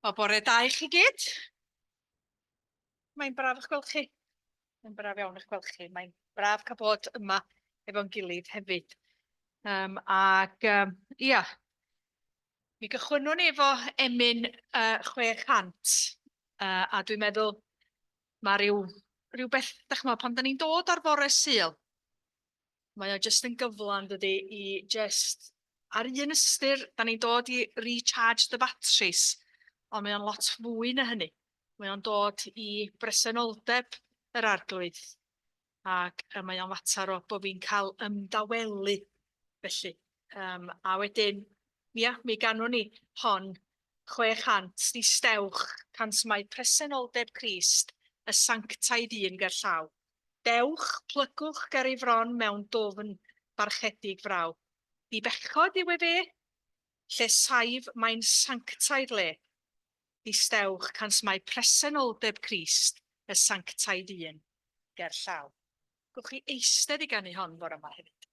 Wel, bore da i chi gyd. Mae'n braf eich gweld chi. Mae'n braf iawn eich gweld chi. Mae'n braf cael bod yma efo'n gilydd hefyd. Um, ac um, ia, mi gychwynnwn ni efo emyn uh, 600, uh, a dwi'n meddwl mae rhyw, rhywbeth, dach ch'mod, pan da ni'n dod ar fore Sul, Mae o jyst yn gyfle yn dydi i jyst, ar un ystyr, da ni'n dod i recharge the batteries, ond mae o'n lot fwy na hynny. Mae o'n dod i bresenoldeb yr arglwydd, ac mae o'n fater o bod fi'n cael ymdawelu felly. Um, a wedyn, ia, mi ganwn ni hon 600, distewch, cans mae presenoldeb Crist, y sanctaidd un gerllaw. Dewch, plygwch ger ei fron mewn dwfn barchedig fraw. Dibechod yw ef e, lle saif mae'n sanctaidd le. Distewch, cans mae presenoldeb Crist, y sanctaidd un, ger llaw. Gwch chi eistedd i ganu hon fore yma hefyd.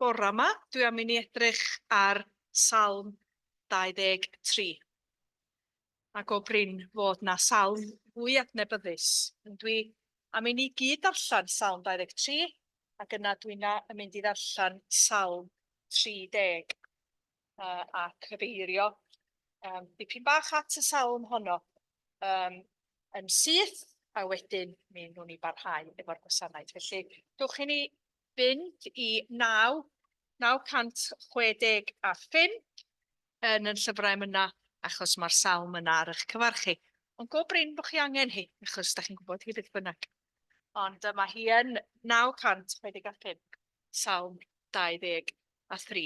Bora 'ma, dwi am i ni edrych ar Salm 23. A go brin fod 'na salm fwy adnebyddus. Ond dwi am i ni gyd darllen Salm 23, ac yna dwi'n yn mynd i ddarllen Salm 30 a cyfeirio um, dipyn bach at y salm honno um, yn syth, a wedyn mi wnawn ni barhau efo'r gwasanaeth. Felly, dwch i ni fynd i 9, 965 yn yn llyfrau emyna, achos mae'r salm yna ar eich cyfar chi. Ond go brin bod chi angen hi, achos da chi'n gwybod hi beth bynnag. Ond mae hi yn 965, Salm 23.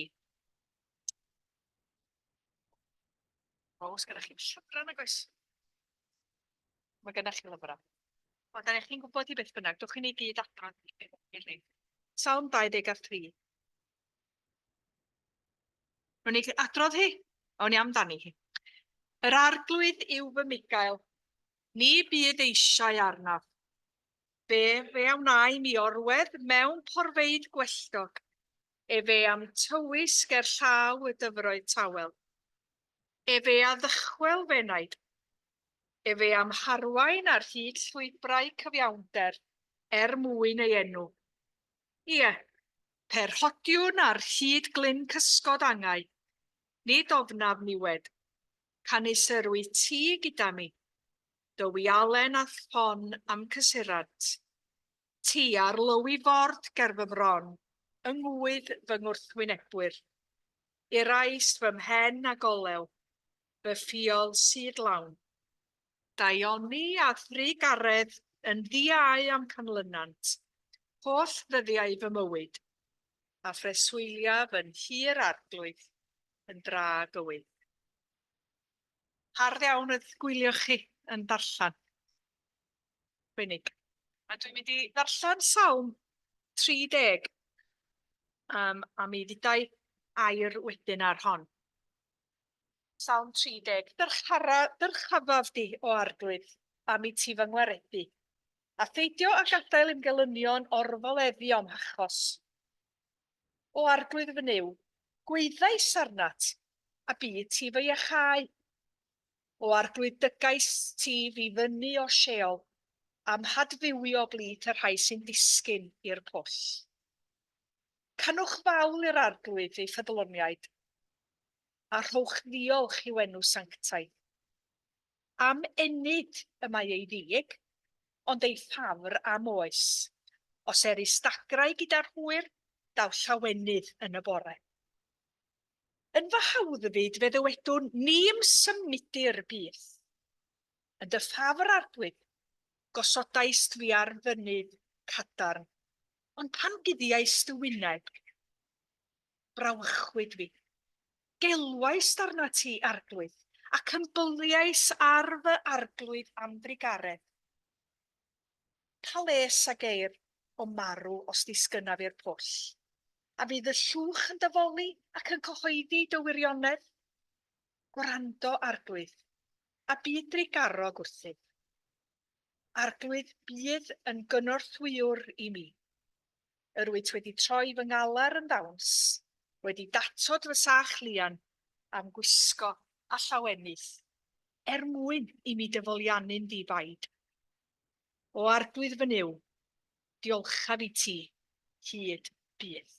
O, os gennych chi'm llyfrau nag oes? Mae gennych chi lyfrau. Wel, da chi'n gwybod i beth bynnag, dwch i ni gyd adrodd gilydd. Salm 23. Rwy'n ni adrodd hi? O'n i amdani hi. Yr arglwydd yw fy migael, ni bydd eisiau arnaf. Fe, fe a wnâi mi orwedd mewn porfeydd gwelltog, efe a'm tywys ger llaw y dyfroedd tawel. Efe a ddychwel f'enaid. Efe a'm harwain ar hyd llwybrau cyfiawnder er mwyn ei enw. Ie, pe rhodiwn ar hyd glyn cysgod angau, nid ofnaf niwed, canys yr wyt ti gyda mi, dy wialen a'th ffon a'm cysurant. Ti ar lywi ford ger fy mron, yng ngŵydd fy ngwrthwynebwyr. Iraist fy mhen ag olew, fy ffiol sydd lawn. Daioni a thrugaredd yn ddiau a'm canlynant, holl ddyddiau fy mywyd, a phreswyliaf yn nhŷ'r Arglwydd yn dra gywydd. Hardd iawn oedd gwylio chi yn darllen. Arbennig. A dwi'n mynd i ddarllen Salm 30, um, a mi ddudai air wedyn ar hon. Salm 30, Dyrchara, dyrchafaf di, o Arglwydd, am i ti fy ngwaredu, a pheidio â gadael i'm gelynion orfoleddu o'm hachos. O Arglwydd fy Nuw, gwaeddais arnat, a bu ti fy iachau. O Arglwydd dygais ti fi fyny o Sheol, a'm hadfywio blith y rhai sy'n disgyn i'r pwll. Canwch fawl i'r Arglwydd, ei ffyddloniaid, a rhowch ddiolch i'w enw sanctaidd. Am ennyd y mae ei ddig, ond ei ffafr am oes. Os erys dagrau gyda'r hwyr, daw llawenydd yn y bore. Yn fy hawddfyd fe ddywedwn, Ni'm symudir byth. Yn dy ffafr, Arglwydd, gosodaist fi ar fynydd cadarn, ond pan guddiaist dy wyneb, brawychwyd fi. Gelwaist arnat ti, Arglwydd, ac ymbyliais ar fy Arglwydd am drugaredd. Pa les a geir o marw os disgynnaf i'r pwll? A fydd y llwch yn dy foli ac yn cyhoeddi dy wirionedd? Gwrando, Arglwydd, a bydd drugarog wrthyf. Arglwydd, bydd yn gynorthwywr i mi. Yr wyt wedi troi fy ngalar yn ddawns, wedi datod fy sach lian, a'm gwisgo â llawenydd, er mwyn i mi dy foliannu'n ddi-baid. O Arglwydd fy Nuw, diolchaf i ti hyd byth.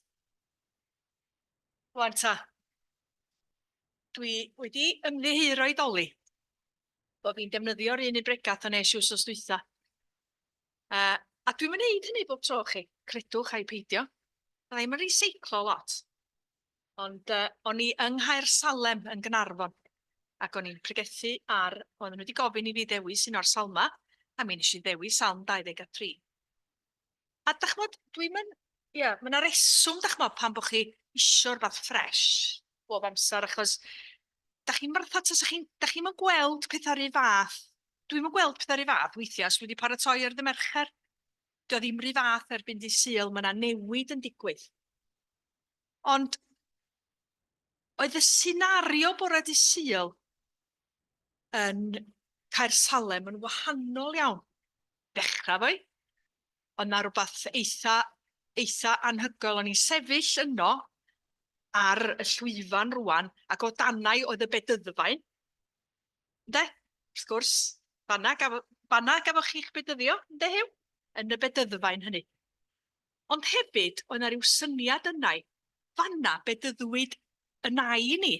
Rwan ta, dwi wedi ymddiheuro i Doli bod fi'n defnyddio'r un un bregath o nes i wsos dwytha. A dwi'm yn neud hynny bob tro chi, credwch ai peidio. Fydda i'm yn reseiclo lot. Ond o'n i yng Nghaersalem yn Gaernarfon, ac o'n i'n pregethu ar, oedden nhw wedi gofyn i fi ddewis un o'r salma, a mi nes i ddewis Salm 23. A dach ch'mod, dwi'm yn, ia, ma' 'na reswm dach ch'mod pam bo' chi isio rwbath ffresh bob amser, achos dach chi'm fatha tasach chi'n, dach chi'm yn gweld petha 'r un fath. Dwi'm yn gweld petha 'r un fath weithia' os dwi 'di paratoi ar ddy' Mercher. 'Di o ddim 'r un fath erbyn dydd Sul, ma' 'na newid yn digwydd. Ond oedd y senario bore dydd Sul yn Caersalem yn wahanol iawn. Ddechrau fo i, oedd 'na rywbeth eitha, eitha anhygoel. O'n i'n sefyll yno ar y llwyfan rŵan, ac o danau oedd y bedyddfaen. Ynde? Wrth gwrs, fanna gafo, fanna gafoch chi'ch bedyddio, ynde Huw? Yn y bedyddfaen hynny. Ond hefyd, oedd 'na ryw syniad yna i, fanna bedyddwyd y nain i,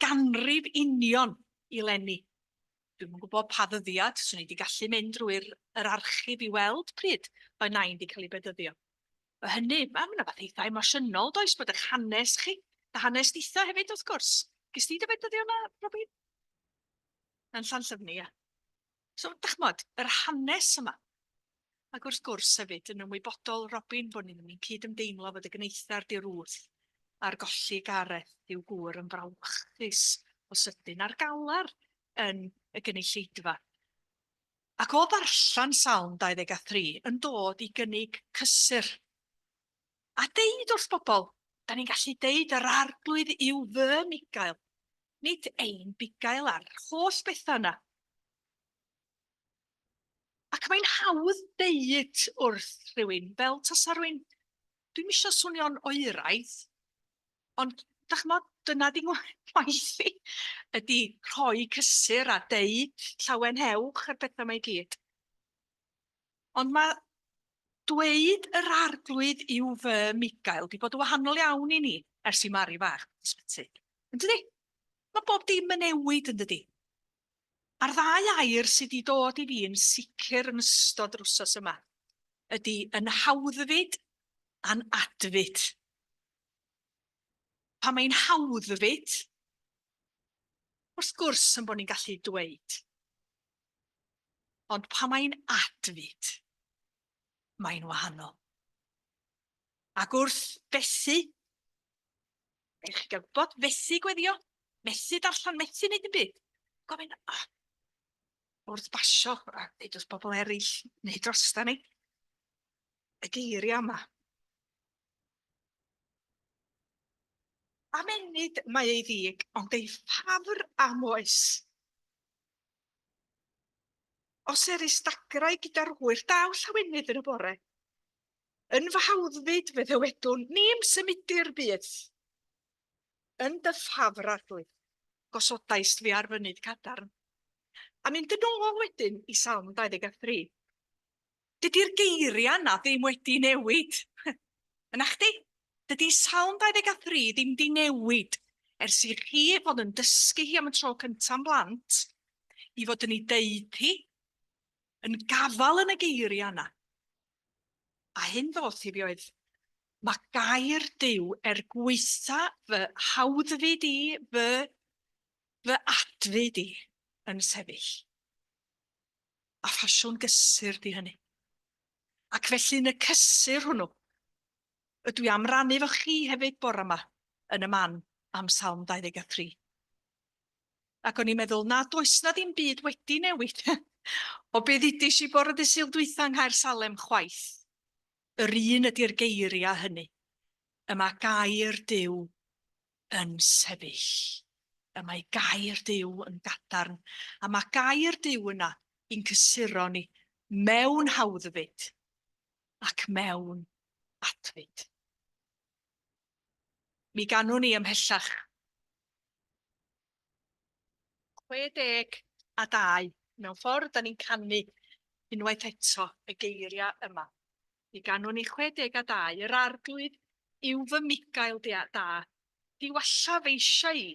ganrif union i leni. Dwi'm yn gwybod pa ddyddiad, 'swn i 'di gallu mynd drwy'r yr archif i weld pryd oedd nain 'di cael ei bedyddio. Ma' hynny, ma' hwnna fath eitha emosiynol does, bod eich hanes chi, dy hanes ditha hefyd wrth gwrs. Ges di dy bedyddio yna, Robin? Yn Llanllyfni, ia. So, dach ch'mod, yr hanes yma. Ac wrth gwrs hefyd yn ymwybodol, Robin, bod ni'n ni'n cyd-ymdeimlo fod y gneithar di Ruth ar golli Gareth i'w gŵr yn frawychus o sydyn a'r galar yn y gynulleidfa. Ac o ddarllen Salm 23 yn dod i gynnig cysur. A deud wrth bobl, da ni'n gallu deud yr arglwydd yw fy migail, nid ein bugail a'r holl bethau yna. Ac mae'n hawdd deud wrth rhywun, fel tasa rhywun, dwi'm isio swnio'n oeraidd, ond dach ch'mod, dyna 'di ngwaith i, ydy rhoi cysur a deud llawenhewch a'r pethau 'ma i gyd. Ond mae dweud yr arglwydd yw fy migail 'di bod yn wahanol iawn i ni ers i Mari fach fynd ysbyty. Yn dydi? Mae bob dim yn newid yn dydi? A'r ddau air sydd 'di dod i fi yn sicr yn ystod yr wsos yma ydy yn hawddfyd a'n adfyd. Pan mae'n hawddfyd, wrth gwrs yn bod ni'n gallu dweud, ond pan mae'n adfyd, mae'n wahanol. Ac wrth fethu, Rhaid chi gael gwybod, fethu gweddio, methu darllen, methu wneud dim byd. Gofyn, oh, wrth basio, a dweud wrth bobl eraill, neu drosta ni, y geiriau yma. Am ennyd mae ei ddig, ond ei ffafr am oes. Os erys dagrau gyda'r hwyr, daw llawenydd yn y bore. Yn fy hawddfyd fe ddywedwn, ni'm symudir byth. Yn dy ffafr, Arglwydd, gosodaist fi ar fynydd cadarn. A mynd yn ôl wedyn i Salm 23. Dydy'r geiriau yna ddim wedi newid. Yna chdi? Dydy Salm 23 ddim di newid ers i chi fod yn dysgu hi am y tro cynta'n blant, i fod yn ei deud hi, yn gafael yn y geiriau yna. A hyn ddoth i fi oedd, mae gair Duw er gwaetha fy hawddfyd i, fy, fy adfyd i, yn sefyll. A ffasiwn gysur di hynny. Ac felly yn y cysur hwnnw, ydw i am rannu efo chi hefyd bore yma yn y man am Salm 23. Ac o'n i'n meddwl, na, does na ddim byd wedi newid. o be ddudis i bore dydd Sul dwytha yng Nghaer Salem chwaith. Yr un ydy'r geiriau hynny. Y mae gair Duw yn sefyll. Y mae gair Duw yn gadarn. A mae gair Duw yna i'n cysuro ni mewn hawddfyd ac mewn adfyd. Mi ganwn ni ymhellach. 62. Mewn ffordd, da ni'n canu unwaith eto y geiriau yma. Mi ganwn ni 62. Yr arglwydd yw fy migail da, diwalla f'eisiau i.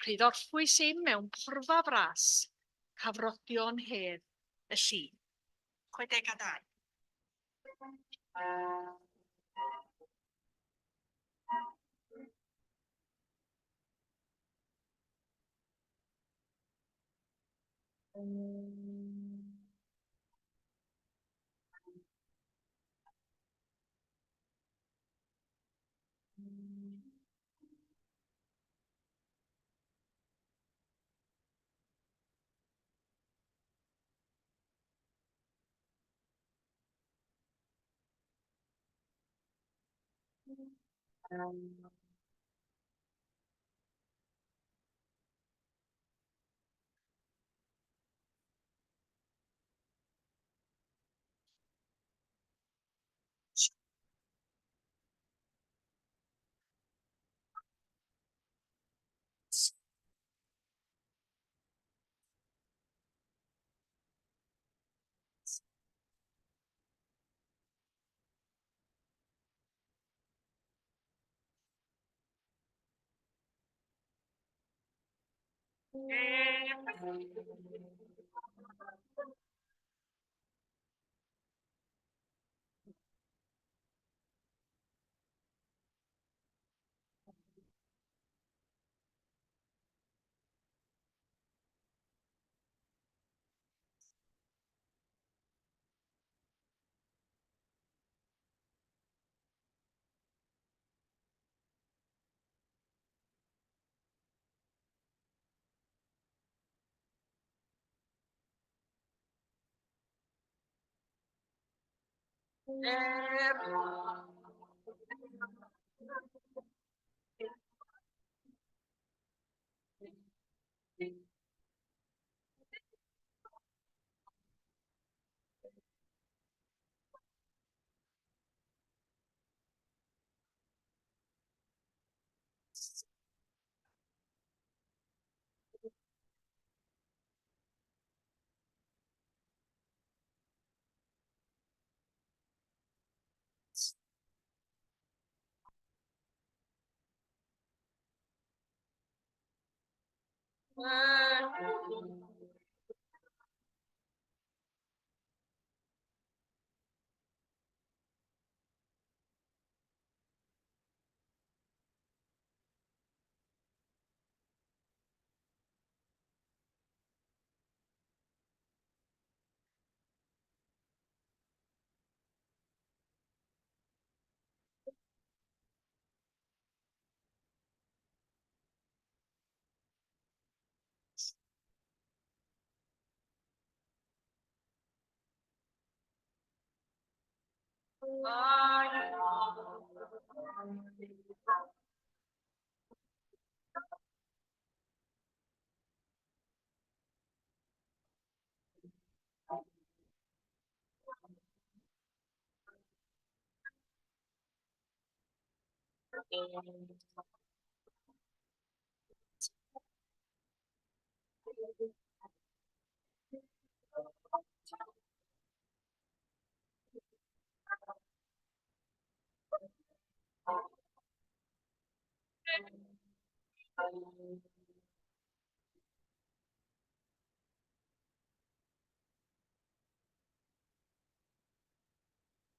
Rhydd orffwys im mewn porfa fras, cafrodio'n hedd y lli. 62.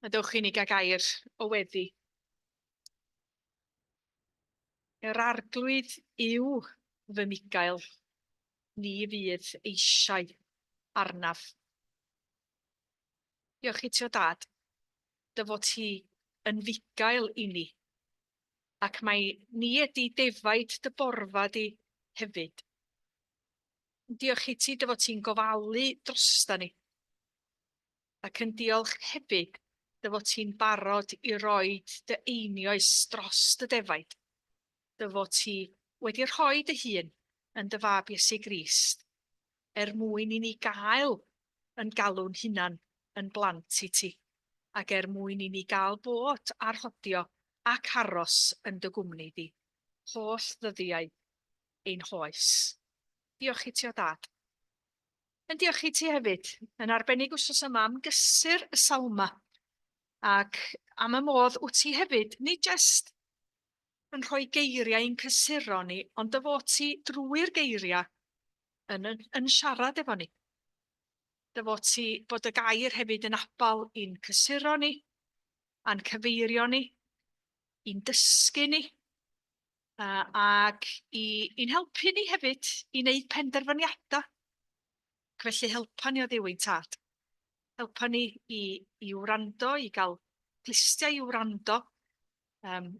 A dewch i ni gael gair o weddi. Yr arglwydd yw fy migael, ni fydd eisiau arnaf. Diolch i ti o dad, dy fod ti yn fugail i ni, ac mae ni ydi defaid dy borfa di hefyd. Diolch i ti dy fod ti'n gofalu drosta ni, ac yn diolch hefyd dy fod ti'n barod i roid dy einioes dros dy defaid, dy fod ti wedi rhoi dy hun yn dy fab Iesu Grist, er mwyn i ni gael yn galw'n hunan yn blant i ti, ac er mwyn i ni gael bod ar rhodio ac aros yn dy gwmni di, holl ddyddiau ein hoes. Diolch i ti o Dad. Yn diolch i ti hefyd, yn arbennig wsos yma am gysur y salma, ac am y modd wyt ti hefyd, nid jest yn rhoi geiriau i'n cysuro ni, ond dy fod ti drwy'r geiriau yn, yn, yn siarad efo ni. Dy fod ti, bod y gair hefyd yn abal i'n cysuro ni, a'n cyfeirio ni, i'n dysgu ni, ac i, i'n helpu ni hefyd i wneud penderfyniadau. Ac felly helpa ni o Dduw ein tad. Helpa ni i, i wrando, i gael clustiau i wrando. Um,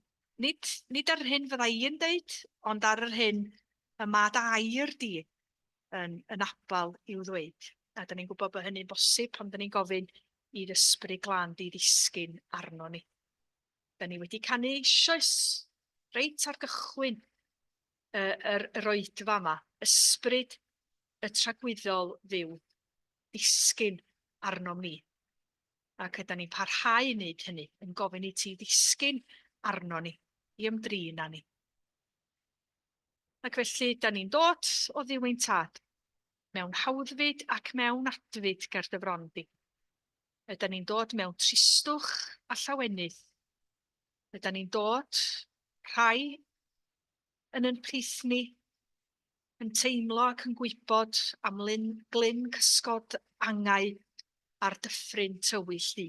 nid, nid ar yr hyn fydda i yn deud, ond ar yr hyn y mae dy air di yn, yn abal i'w ddweud. A da ni'n gwybod bod hynny'n bosib pan da ni'n gofyn i'r ysbryd glân di ddisgyn arno ni. Da ni wedi canu eisoes reit ar gychwyn y, yr, yr oedfa yma, ysbryd y tragwyddol ddiw ddisgyn arnom ni. Ac yda ni'n parhau i wneud hynny, yn gofyn i ti ddisgyn arno ni, i ymdrin â ni. Ac felly, da ni'n dod o Dduw ein Tad, mewn hawddfyd ac mewn adfyd ger dy fron di. Ydan ni'n dod mewn tristwch a llawenydd. Ydan ni'n dod, rhai yn yn plith ni, yn teimlo ac yn gwybod am lyn, glyn cysgod angau a'r dyffryn tywyll du.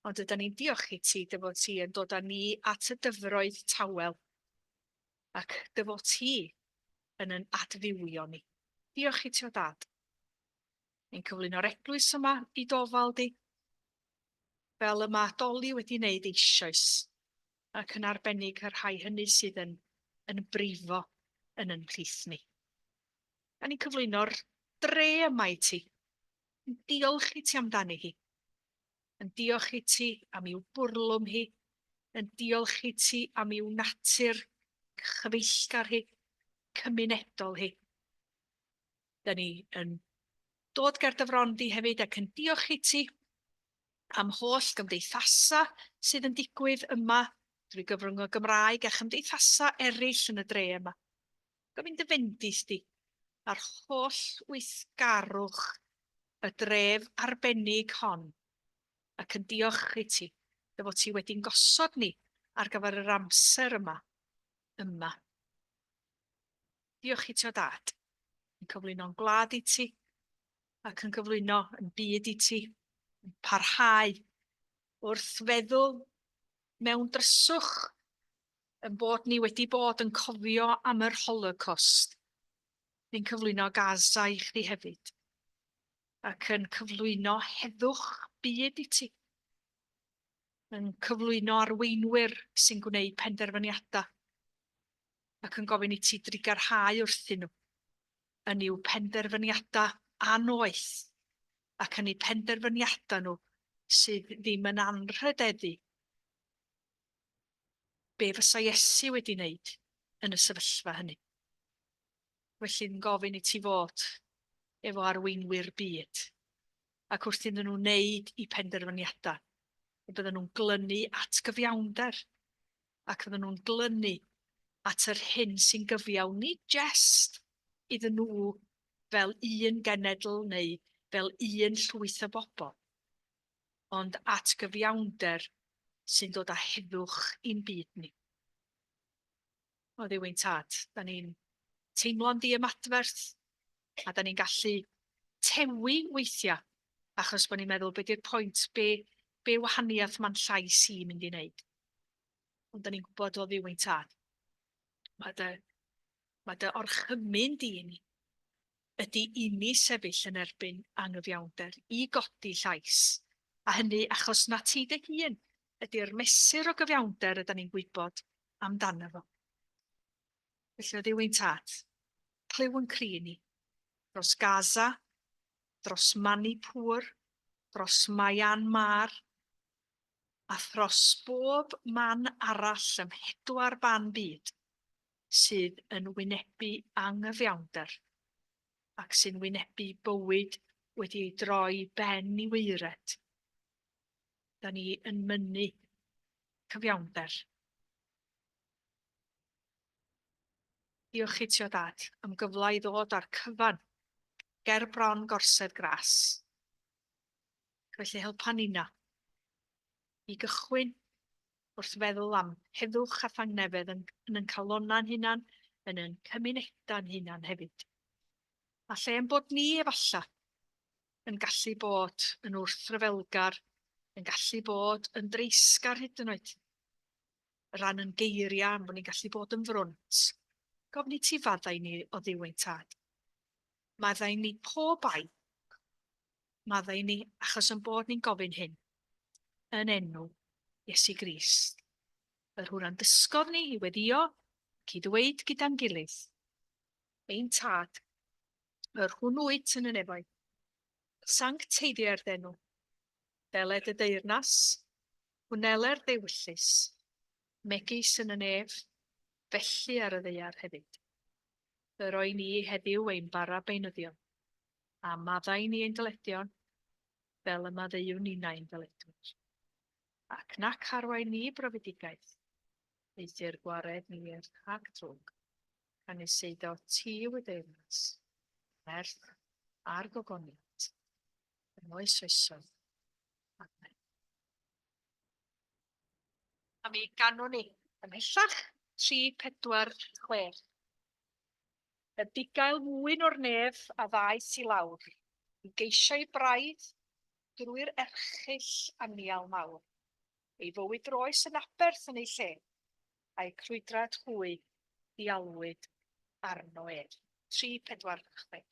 Ond ydan ni'n diolch i ti dy fod ti yn dod â ni at y dyfroedd tawel ac dy fod ti yn yn adfywio ni. Diolch i ti o dad. Ni'n cyflwyno'r eglwys yma i d'ofal di, fel y mae Doli wedi wneud eisoes, ac yn arbennig y rhai hynny sydd yn, yn brifo yn yn plith ni. Da ni'n cyflwyno'r dre yma i ti. Yn diolch i ti amdani hi. Yn diolch i ti am i'w bwrlwm hi, yn diolch i ti am i'w natur chyfeillgar hi, cymunedol hi. Da ni yn dod ger dy fron di hefyd ac yn diolch i ti am holl gymdeithasau sydd yn digwydd yma drwy gyfrwng y Gymraeg a chymdeithasau eraill yn y dre yma. Gofyn dy fendith di ar holl weithgarwch y dref arbennig hon ac yn diolch i ti dy fod ti wedi'n gosod ni ar gyfer yr amser yma, yma. Diolch i ti o dad, yn cyflwyno'n gwlad i ti ac yn cyflwyno yn byd i ti, yn parhau wrth feddwl mewn dryswch yn bod ni wedi bod yn cofio am yr Holocaust. Ni'n cyflwyno Gaza i chdi hefyd, ac yn cyflwyno heddwch byd i ti. Yn cyflwyno arweinwyr sy'n gwneud penderfyniadau ac yn gofyn i ti drigarhau wrthyn nhw yn i'w penderfyniadau annoeth ac yn eu penderfyniadau nhw sydd ddim yn anrhydeddu be fysa Iesu wedi wneud yn y sefyllfa hynny. Felly yn gofyn i ti fod efo arweinwyr byd ac wrth iddyn nhw wneud eu penderfyniadau, y bydden nhw'n glynu at gyfiawnder ac fydden nhw'n glynu at yr hyn sy'n gyfiawn, nid jest iddyn nhw fel un genedl neu fel un llwyth o bobl, ond at gyfiawnder sy'n dod â heddwch i'n byd ni. O Dduw ein Tad, da ni'n teimlo'n ddiymadferth a da ni'n gallu tewi weithiau achos bod ni'n meddwl be di'r pwynt, be, be wahaniaeth ma'n llais i mynd i wneud. Ond da ni'n gwybod o Dduw ein Tad, mae dy, mae dy orchymyn di i ni ydy imi sefyll yn erbyn anghyfiawnder, i godi llais, a hynny achos na ti dy hun ydy'r mesur o gyfiawnder yda ni'n gwybod amdano fo. Felly o Dduw ein Tad, clyw yn cri ni, dros Gaza, dros Manipur, dros Myanmar, a thros bob man arall ym mhedwar ban byd sydd yn wynebu anghyfiawnder ac sy'n wynebu bywyd wedi ei droi ben i waered. Da ni yn mynnu cyfiawnder. Diolch i ti o Dad am gyfle i ddod â'r cyfan ger bron gorsedd gras. Felly helpa Nina i gychwyn wrth feddwl am heddwch a thangnefedd yn, yn yn calonau'n hunan, yn yn cymunedau'n hunan hefyd. A lle yn bod ni efallai yn gallu bod yn wrthryfelgar, yn gallu bod yn dreisgar hyd yn oed, ran yn geiriau, am bod ni'n gallu bod yn frwnt. Gofyn i ti faddau ni o Dduw ein Tad. Maddau ni pob bai. Maddau ni achos yn bod ni'n gofyn hyn yn enw Iesu Grist. Yr hwn a'n dysgodd ni i weddïo ac i ddweud gyda'n gilydd, Ein Tad, yr hwn wyt yn y nefoedd, sancteiddier d'enw, deled y deyrnas, gwneler d'ewyllys, megis yn y nef, felly ar y ddaear hefyd. Yr oen ni heddiw ein bara beunyddiol, a maddau ni ein dyledion, fel y maddeuwn ninnau ein dyledwyr. Ac nac arwain ni brofedigaeth, eithr gwared ni rhag drwg, canys eiddo ti yw y deyrnas, y nerth a'r gogoniant, yn oes oesoedd. Amen. A mi ganwn ni ymhellach, 3, 4, 6. Y bugail mwyn o'r nef a ddaeth i lawr, i geisio'i braidd drwy'r erchyll anial mawr. Ei fywyd droes yn aberth yn ei lle, a'i crwydrad hwy dialwyd arno ef. 3, 4, 6.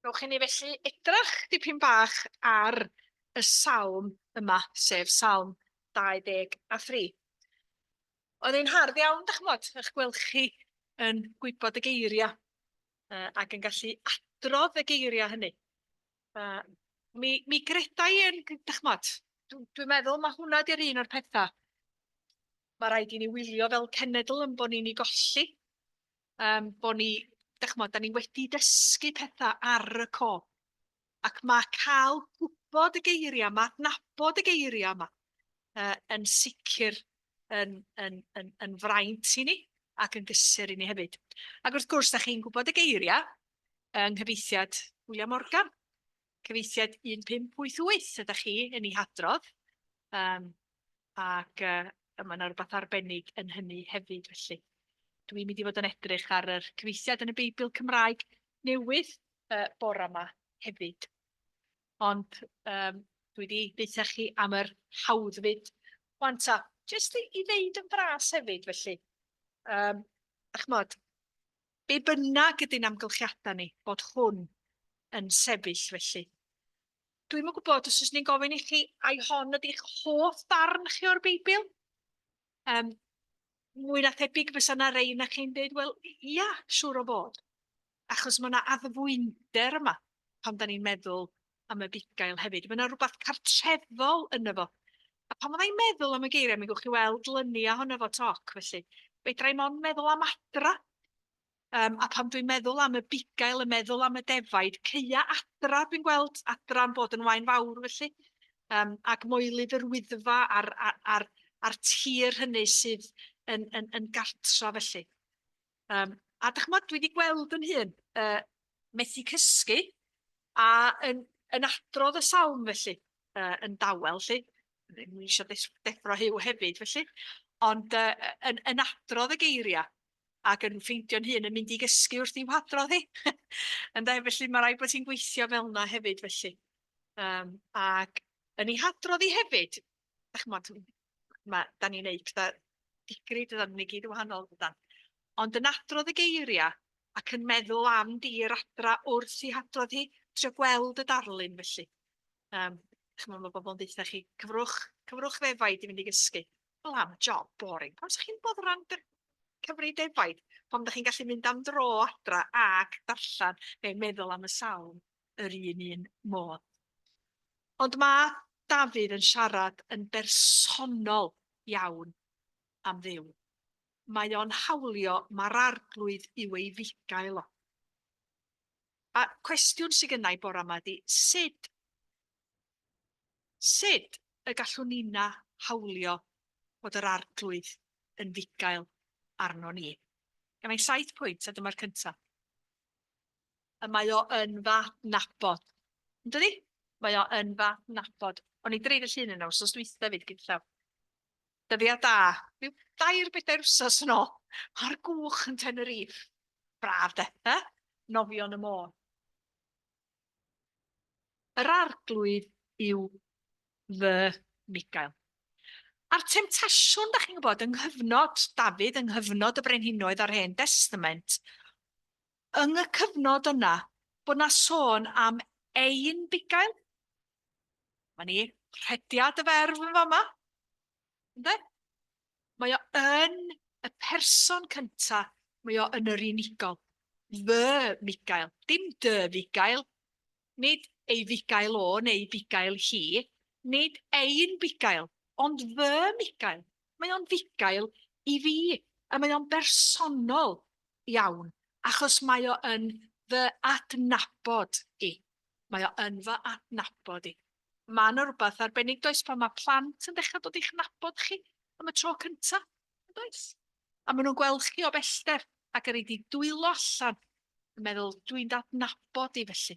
Rhowch i ni felly edrach dipyn bach ar y salm yma, sef Salm 23. Oedd hi'n hardd iawn, dach ch'mod, eich gweld chi yn gwybod y geiriau ac yn gallu adrodd y geiriau hynny. Mi, mi greda i yn, dach ch'mod, dwi'n dwi meddwl mae hwnna di'r un o'r pethau mae rhaid i ni wylio fel cenedl yn bod ni'n ei golli. Bod ni, dach ch'mod, da ni wedi dysgu pethau ar y co. Ac mae cael gwybod y geiriau yma, adnabod y geiriau yma, yn sicr yn, yn, yn, yn fraint i ni ac yn gysur i ni hefyd. Ac wrth gwrs, da chi'n gwybod y geiriau yng nghyfieithiad William Morgan, cyfieithiad 1588 ydych chi yn ei hadrodd. Um, ac yy mae 'na rywbeth arbennig yn hynny hefyd felly. Dwi'n mynd i fod yn edrych ar yr cyfieithiad yn y Beibl Cymraeg newydd yy bore 'ma hefyd. Ond yym dwi 'di deutha chi am yr hawddfyd. Wan ta, jyst i i ddeud yn fras hefyd felly, yym a ch'mod, be bynnag ydy'n amgylchiadau ni, bod hwn yn sefyll felly. Dwi'm yn gwybod os fyswn i'n gofyn i chi, ai hon ydy'ch hoff ddarn chi o'r Beibl? Um, mwy na thebyg fysa na rei na chi'n dweud, wel, ia, siŵr o fod. Achos mae yna addfwynder yma pan da ni'n meddwl am y bugail hefyd. Mae yna rhywbeth cartrefol yno fo. A pan fyddai'n meddwl am y geiriau, mi gewch chi weld lynia ohono fo toc, felly. Fedra i mond meddwl am adra. Yym, a pan dwi'n meddwl am y bugail, yn meddwl am y defaid, caea adra dwi'n gweld, adra'n bod yn waen fawr felly, yym, ac moelydd yr Wyddfa a'r, a'r, a'r, a'r tir hynny sydd yn, yn, yn gartra felly. Um, a dych ch'mod, dwi wedi gweld yn hun uh, methu cysgu. A yn yn adrodd y salm felly, yy yn dawel 'lly, ddim eisiau deffro Huw hefyd felly, ond yy yn yn adrodd y geiria ac yn ffeindio'n hun yn mynd i gysgu wrth i'w hadrodd hi. Ynde, felly mae rhaid bod hi'n gweithio fel yna hefyd felly. Um, ac yn ei hadrodd hi hefyd, dach ch'mod, ma' da ni'n neud petha digri, dydan, ni gyd yn wahanol dydan. Ond yn adrodd y geiriau ac yn meddwl am dir adra wrth i hadrodd hi, trio gweld y darlun felly. Um, ch'mod, mae bobl yn deutha chi, cyfrwch, cyfrwch ddefaid i fynd i gysgu. Wel, am job boring. Pam sa'ch chi'n boddran cyfri defaid? Pam da chi'n gallu mynd am dro adra ac darllen neu meddwl am y salm yr un un modd. Ond mae Dafydd yn siarad yn bersonol iawn am Dduw. Mae o'n hawlio mae'r arglwydd yw ei fugail o. A cwestiwn sydd gynna i bora yma ydy, sut, sut y gallwn ninna hawlio bod yr arglwydd yn fugail arno ni? Gynna i saith pwynt, a dyma'r cyntaf. Y mae o yn fy adnabod. Yn dydi? Mae o yn fy adnabod. O'n i dreid y llun yna wsos dwytha fyd gyda llaw. Dyddiad da, rhyw dair bedair wsos yn ôl, mae'r gwch yn Tenerife. Braf de, eh? Nofio yn y môr. Yr arglwydd yw fy Migael. A'r temtasiwn, da chi'n gwybod, yng nghyfnod Dafydd, yng nghyfnod y brenhinoedd a'r Hen Destament, yng y cyfnod yna, bod na sôn am ein bugail. Mae ni rhediad y ferf yn fama. Ynde? Mae o yn y person cynta, mae o yn yr unigol. Fy Migael, dim dy fugail, nid ei fugail o neu bugail hi, nid ein bugail, ond fy Migael. Mae o'n fugail i fi, a mae o'n bersonol iawn, achos mae o yn fy adnabod i. Mae o yn fy adnabod i. Mae yna rhywbeth arbennig, does, pan mae plant yn dechrau dod i'ch nabod chi am y tro cynta, yn does? A maen nhw'n gweld chi o bellter ac yn rhaid i dwylo allan yn meddwl, dwi'n d'adnabod i felly.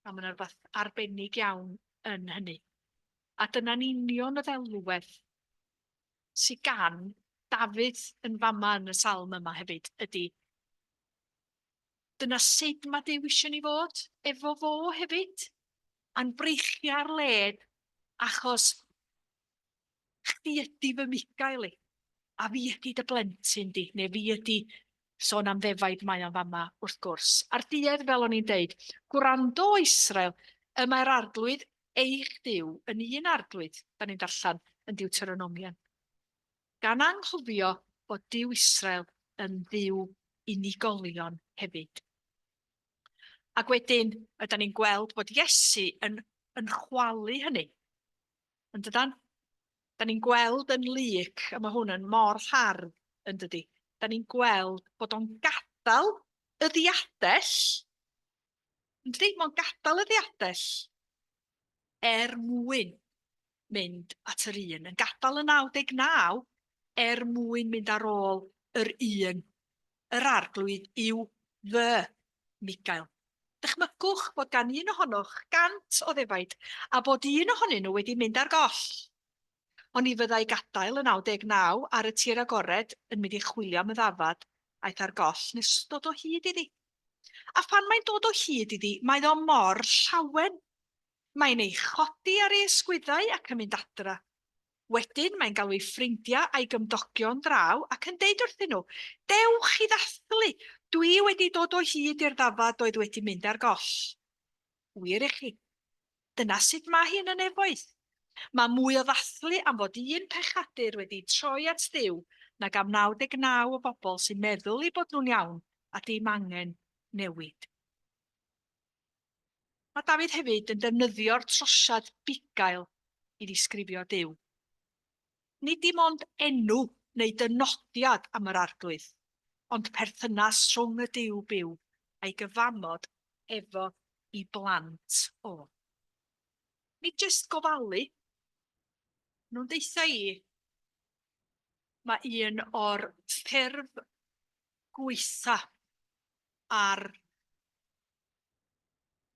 A mae yna rhywbeth arbennig iawn yn hynny. A dyna'n union y ddelwedd sydd gan Dafydd yn fama yn y salm yma hefyd ydy dyna sut mae Duw eisiau ni fod efo fo hefyd. A'n breichiau ar led achos chdi ydy fy migael i, a fi ydy dy blentyn di, neu fi ydy sôn am ddefaid mae o'n fama wrth gwrs. A'r duedd, fel o'n i'n deud, gwrando o Israel, y mae'r arglwydd eich Duw yn un arglwydd, da ni'n darllen yn Deuteronomion. Gan anghofio bod Duw Israel yn Dduw unigolion hefyd. Ac wedyn, ydan ni'n gweld bod Iesu yn, yn chwalu hynny. Yn dydan? Da ni'n gweld yn Luc, a mae hwn yn mor hardd, yn dydi? Da ni'n gweld bod o'n gadael y ddiadell, yn dydi? Mae'n gadael y ddiadell er mwyn mynd at yr un, yn gadael y 99 er mwyn mynd ar ôl yr un. Yr arglwydd yw fy Migael. Dychmygwch fod gan un ohonoch gant o ddefaid a bod un ohonyn nhw wedi mynd ar goll. Oni fyddai gadael y 99 ar y tir agored yn mynd i chwilio am y ddafad aeth ar goll nes dod o hyd iddi? A phan mae'n dod o hyd iddi, mae o mor llawen. Mae'n ei chodi ar ei ysgwyddau ac yn mynd adra. Wedyn mae'n galw ei ffrindiau a'i gymdogion draw ac yn deud wrthyn nhw, Dewch i ddathlu! Dwi wedi dod o hyd i'r ddafad oedd wedi mynd ar goll. Wir i chi, dyna sut mae hi yn y nefoedd. Mae mwy o ddathlu am fod un pechadur wedi troi at Dduw nag am 99 o bobl sy'n meddwl eu bod nhw'n iawn a dim angen newid. Mae Dafydd hefyd yn defnyddio'r trosiad bugail i ddisgrifio Duw. Nid dim ond enw neu dynodiad am yr Arglwydd, ond perthynas rhwng y Duw byw a'i gyfamod efo i blant o. Nid jyst gofalu. Nhw'n deutha i, mae un o'r ffyrdd gwaetha ar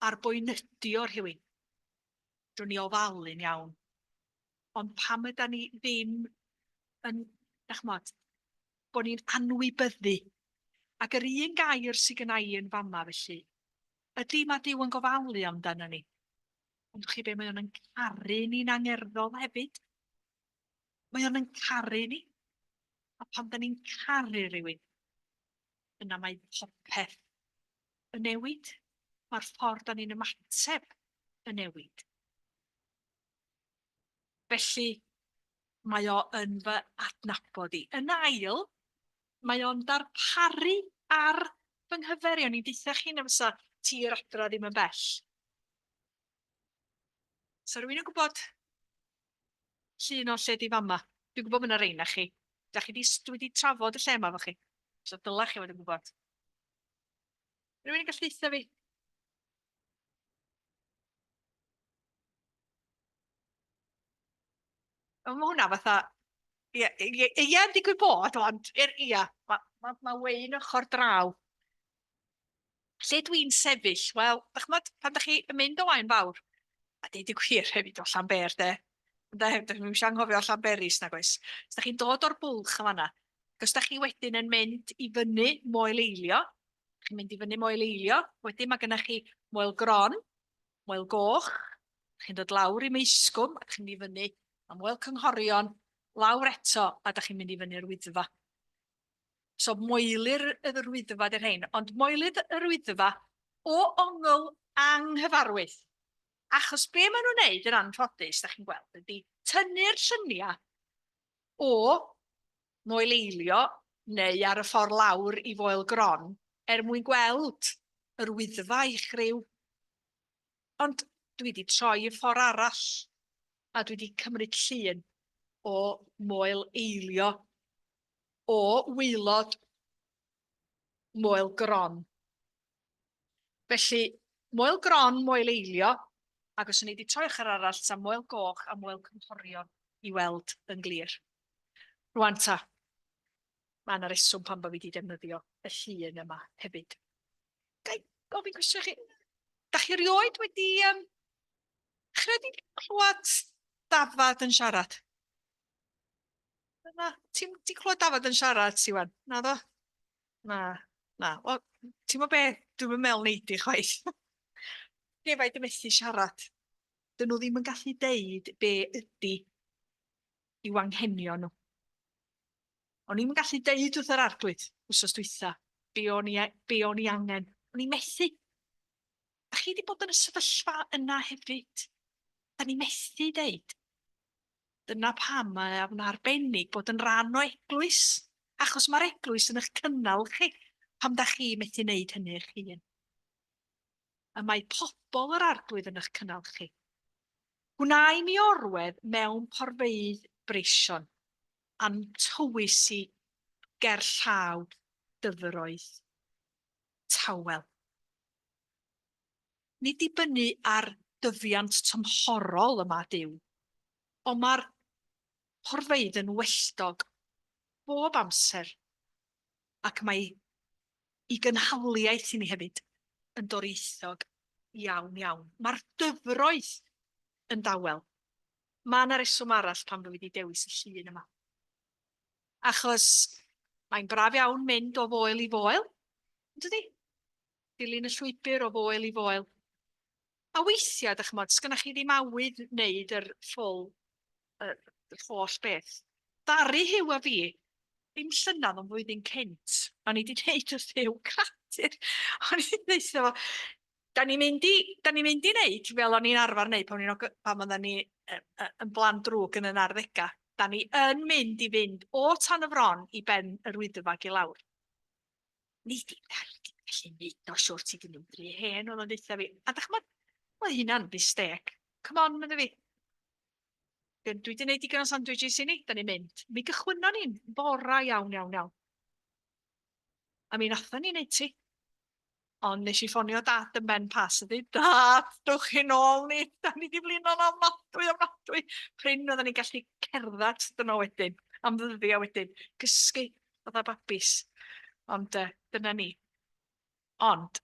Ar boenydio rhywun. Drwn ni ofalu'n iawn. Ond pam yda ni ddim yn, dach ch'mod, bod ni'n anwybyddu. Ac yr un gair sydd gynna i yn fama felly, ydy mae Duw yn gofalu amdano ni. Ond chi be, mae o'n yn caru ni'n angerddol hefyd. Mae o'n yn caru ni. A pan da ni'n caru rhywun, yna mae popeth yn newid. Mae'r ffordd da ni'n ymateb yn newid. Felly, mae o yn fy adnabod i. Yn ail, mae o'n darparu ar fy nghyfer i. O'n i'n deutha chi na fysa tir adra ddim yn bell. So rhywun yn gwybod llun o lle di fama? Dwi'n gwybod bod yna rei na chi. Da chi di, dwi wedi trafod y lle yma efo chi. So dylech chi fod yn gwybod. Rhywun yn gallu deutha fi? Mae hwnna fatha, ie, ie, ie, digwydd bod, ond, ia, mae ma, ma Wayne ochr draw. Lle dwi'n sefyll? Wel, dach ch'mod, pan dach chi yn mynd o Waun Fawr, a deud y gwir hefyd o Llanbêr de, ynde, dach chi'm isio anghofio Llanberis nag oes? Os dach chi'n dod o'r bwlch yn fan'na, ac os dach chi wedyn yn mynd i fyny Moel Eilio, chi'n mynd i fyny Moel Eilio, wedyn mae gennych chi Moel Gron, Moel Goch, chi'n dod lawr i Meisgwm, a chi'n mynd i fyny am Moel Cynghorion, lawr eto, a dach chi'n mynd i fyny'r Wyddfa. So moelir yr Wyddfa 'di'r rhein, ond moelydd yr Wyddfa o ongl anghyfarwydd. Achos be maen nhw'n neud yn anffodus, da chi'n gweld, ydy tynnu'r lluniau o Moel Eilio neu ar y ffordd lawr i Foel Gron er mwyn gweld yr Wyddfa i chriw. Ond dwi wedi troi y ffordd arall a dwi wedi cymryd llun o Moel Eilio o waelod Moel Gron. Felly, Moel Gron, Moel Eilio, ac os o'n i wedi troi ochr arall, ta Moel Goch a Moel Cynghorion i weld yn glir. Rwan ta, mae yna reswm pam bod fi wedi defnyddio y llun yma hefyd. Ga i gofyn cwestiwn i chi? Da chi erioed wedi... Um, chi wedi clywed dafad yn siarad? Na, ti'n ti clywed dafad yn siarad, Siwan? Na ddo? Na, na. Wel, ti'n gwybod be? Dwi'm yn meddwl nei di chwaith. Defaid yn methu siarad. Dyn nhw ddim yn gallu deud be ydy i'w anghenion nhw. O'n i'm yn gallu deud wrth yr arglwydd wsos dwytha be o'n i, be o'n i angen. O'n i'n methu. Da chi wedi bod yn y sefyllfa yna hefyd. Da ni methu deud. Dyna pam mae o'n arbennig bod yn rhan o eglwys, achos mae'r eglwys yn eich cynnal chi pam da chi methu wneud hynny eich hun. Y mae pobl yr arglwydd yn eich cynnal chi. Gwna i mi orwedd mewn porfeydd breision, a'm tywys i ger llaw dyfroedd tawel. Nid dibynnu ar dyfiant tymhorol y mae Duw, ond mae'r porfeydd yn welltog bob amser, ac mae i gynhaliaeth i ni hefyd yn dorieithog iawn iawn. Mae'r dyfroedd yn dawel. Mae yna reswm arall pam fy wedi dewis y llun yma. Achos mae'n braf iawn mynd o foel i foel, yn dydi? Dilyn y llwybr o foel i foel. A weithiau, dych ch'mod, sgynnoch chi ddim awydd wneud yr full, yr holl beth. Ddaru Huw a fi, ddim llynedd ond flwyddyn cynt, o'n i 'di deud wrth Huw, cradur, o'n i 'di deutha fo, da ni'n mynd i, da ni'n mynd i wneud fel o'n i'n arfer wneud pan o'n i'n pan oedden ni yn blant drwg yn yn arddegau. Da ni yn mynd i fynd o Tan y Fron i ben yr Wyddfa ag i lawr. Nei di, nei di gallu neud o siwr ti di mynd rhy hen, oedd o'n deutha fi. A dach ch'mod, oedd hynna'n mistake. Come on, medde fi. Dwi wedi gwneud digon o sandwiches i ni, da ni'n mynd. Mi gychwynnon ni'n fora iawn, iawn, iawn. A mi nathon ni neud ti. Ond nes i ffonio dad yn Ben Pass a dweud, Dad, dwch chi nôl ni, da ni di flino'n ofnadwy, ofnadwy. Prin oedden ni'n gallu cerdded dyno wedyn, am ddyddiau wedyn, cysgu fatha babis. Ond uh, dyna ni. Ond,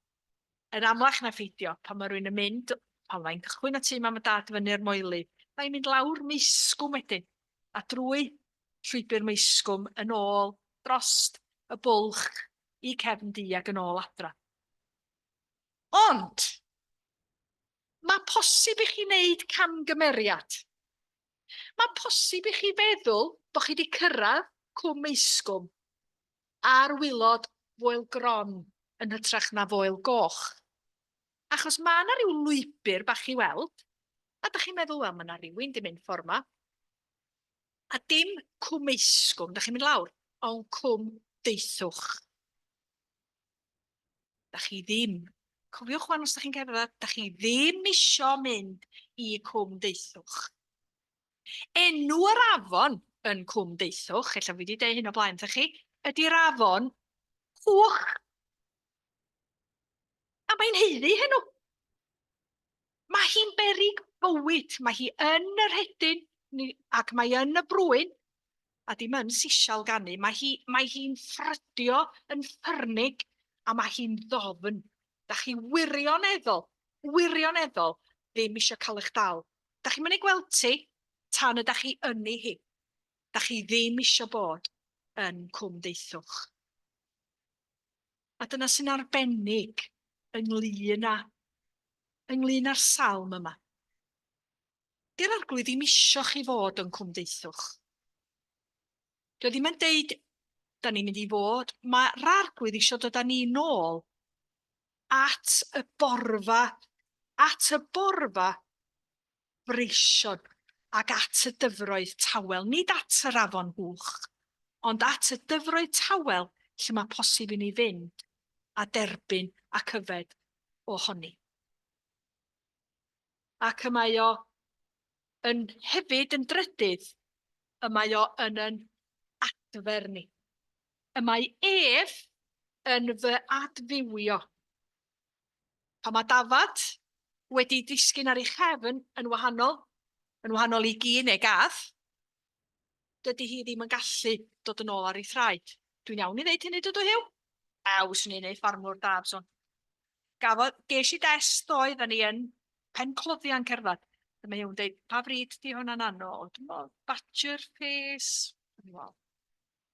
Yn amlach na pheidio, pan mae rhywun yn mynd, pan mae'n cychwyn o tŷ mam a dad fyny'r moely, mae'n mynd lawr Meisgwm wedyn, a drwy llwybr Meisgwm yn ôl drost y bwlch i Cefn Du ac yn ôl adra. Ond, mae posib i chi wneud camgymeriad. Mae posib i chi feddwl bod chi wedi cyrraedd Cwm Meisgwm ar waelod Foel Gron yn hytrach na Foel Goch. Achos mae yna ryw lwybr bach i weld, a da chi'n meddwl, wel, mae yna rywun di mynd ffordd yma. A dim Cwm Meisgwm, da chi'n mynd lawr, ond Cwm Deithwch. Da chi ddim, cofiwch wan os da chi'n cerdded, da chi ddim isio mynd i Cwm Deithwch. Enw yr afon yn Cwm Deithwch, ella fi wedi deud hyn o blaen wrthych chi, ydy'r afon Hwch. A mae'n haeddu hynw. Mae hi'n berig bywyd, mae hi yn y rhedyn ac mae yn y brwyn, a dim yn sisial ganu, mae hi, mae hi'n ffrydio yn ffyrnig a mae hi'n ddofn. Da chi wirioneddol, wirioneddol ddim eisiau cael eich dal. Da chi'n mynd i gweld ti tan ydach chi ynni hi. Da chi ddim eisiau bod yn Cwm Deithwch. A dyna sy'n arbennig ynglyn â ynglyn â'r salm yma. Di'r Arglwydd ddim isio chi fod yn Cwm Deithwch. Dio ddim yn deud, da ni'n mynd i fod, mae'r Arglwydd isio dod â ni nôl at y borfa, at y borfa breision ac at y dyfroedd tawel, nid at yr afon hwch, ond at y dyfroedd tawel lle mae posib i ni fynd a derbyn ac yfed ohoni. Ac y mae o yn hefyd yn drydydd, y mae o yn yn adfer ni. Y mae ef yn fy adfywio. Pan mae dafad wedi disgyn ar ei chefn yn wahanol, yn wahanol i gi neu gath, dydy hi ddim yn gallu dod yn ôl ar ei thraed. Dwi'n iawn i ddeud hynny, dydw Huw? Ew, swn i'n neud ffarmwr da, fyswn. Gafodd, ges i dest ddoe, da ni yn Pencloddiau'n cerdded. Dyma Huw'n deud, pa fryd di hwnna'n ano? Dwi'n meddwl, badger face, dwi'n meddwl,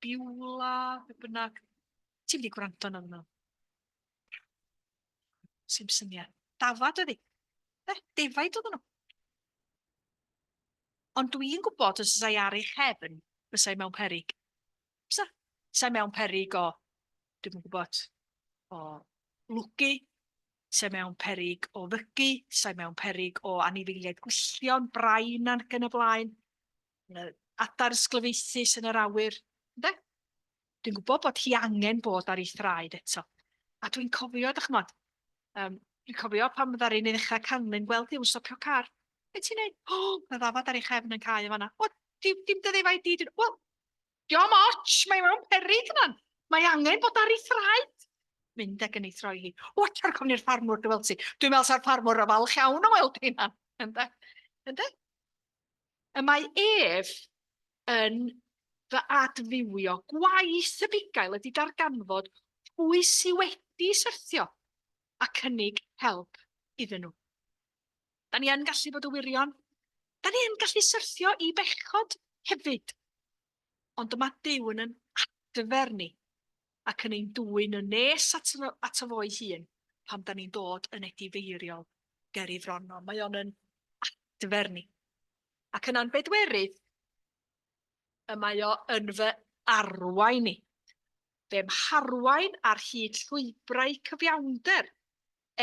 Beulah, be bynnag. Ti'n mynd i gwrando arno nhw? Sim syniad. Dafad oedd hi. E, defaid oedden nhw. Ond dwi'n gwybod os fysa i ar ei chefn, fysa i mewn perig. Fysa? Fysa i mewn perig o, dwi'm yn gwybod, o lwgu, fysa i mewn perig o fygu, fysa i mewn perig o anifeiliaid gwylltion, brain ac yn y blaen, adar ysglyfaethus yn yr awyr, ynde? Dwi'n gwybod bod hi angen bod ar ei thraed eto. A dwi'n cofio, dych ch'mod, um, dwi'n cofio pan ddaru ni ddechrau canlyn gweld Huw yn stopio car. Be ti'n neud? O, oh, mae ddafad ar ei chefn yn cae yn fanna. O, dim, dim dy ddefaid di. Wel, diolch ots, mae mewn peryg yna. Mae angen bod ar ei thraed. Mynd ag yn ei throi hi. O, ar cofn i'r ffarmwr dy weld ti. Dwi'n meddwl sa'r ffarmwr yn falch iawn o weld hi yna. Ynde? Ynde? Y mae ef yn fy adfywio. Gwaith y bugail ydy darganfod pwy sy wedi syrthio a cynnig help iddyn nhw. Da ni yn gallu bod yn wirion. Da ni yn gallu syrthio i bechod hefyd. Ond dyma Duw yn yn adfer ni ac yn ein dwyn yn nes ato, ato fo'i hun pan da ni'n dod yn edifeiriol ger ei fron o. Mae o'n yn adfer ni. Ac yna'n bedwerydd, y mae o yn fy arwain i. Fe'm harwain ar hyd llwybrau cyfiawnder